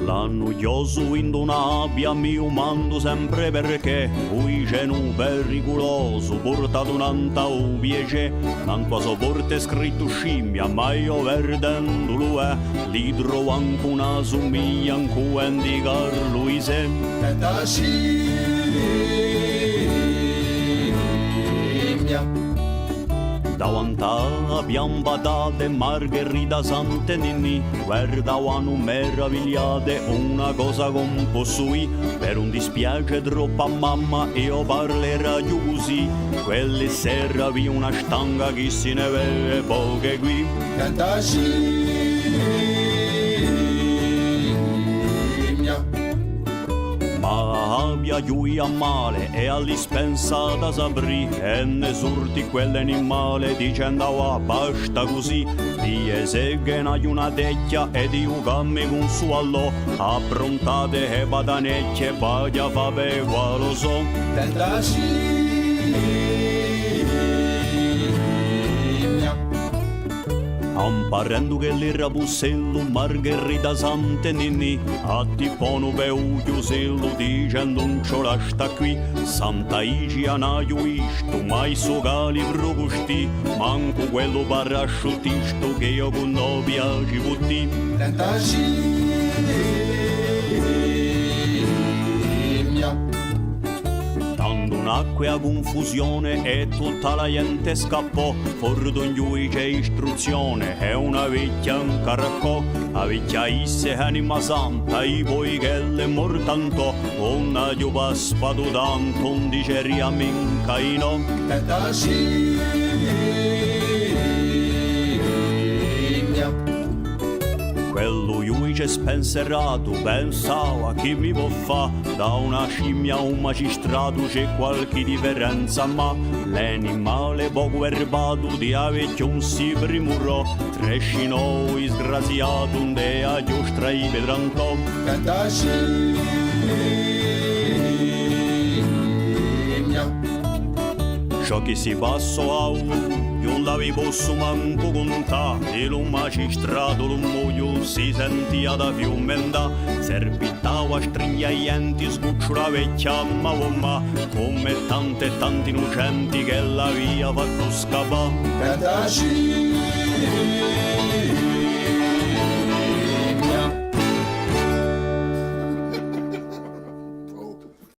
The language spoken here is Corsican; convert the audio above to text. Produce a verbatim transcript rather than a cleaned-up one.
L'anu chjosu in una gabbia, mi dumandu sempre perchè, u dicenu periculosu, purtatu nant'à u piacè, ma in quasi porta hè scrittu scimmia, ma eiu perdendulu, eh, li trovu ancu una sumiglia incù Andy Carluisè. Tanta scimmia. Davanti à a piampatata Margherita Sant'Antinì, guardavanu meravigliate una cosa ch'ùn possu dì, per ùn dispiace troppu à mamma, eiu parleraghju cusì, quella sera vidi una stanga chì si ne vede poche quì. Tanta scimmia. Ma a gabbia ghjudia male è à l'ispensata s'aprì, è ne surti quell'animale dicendu: "Avà, basta cusì, dì, seghenu una techja è dì, u cammi cun su allò, approntate e batanechje, v'aghju à fà bè, quale sò." Tanta scimmia. Amparendu ch'ellu era pussellu, Margherita Sant'Antinì, à tipponu pè u chjusellu, dicendu: "Ùn ci vole à stà quì, Santa Igia n'aghju vistu, ma issu calibru custì, mancu quellu parasciuttistu chì eiu cù no piaci puttì." Tanta scimmia. Tandu nacque a cunfusione è tutta a ghjente scappò, fora d'un ghjudice istruzzione è una vechja incarraccò, a vechja disse: "Anima santa, eiu poi ch'ellu hè mortu Antò, ùn aghju paspatu tantu, ùn diceria minca di nò." Tanta scimmia. Quellu ghjudice spenseratu pensava: "Chì mi pò fà? Da una scimmia à un magistratu ci hè qualchì differenza, ma l'animale pocu verbatu di a vechja ùn si primurò, trascinò u disgraziatu ind'è a chjostra di Petrantò." Tanta scimmia. Ciò chì si passò à u, eiu ùn la vi possu mancu cuntà, è lu magistratu, lu mugliu, si sentia da fiumendà, servitava à stringhje i denti, sgucciulà a vechja, ma, oh, ma, cum'è tanti è tanti innucenti ch'ellu avia fattu scappà. Tanta scimmia.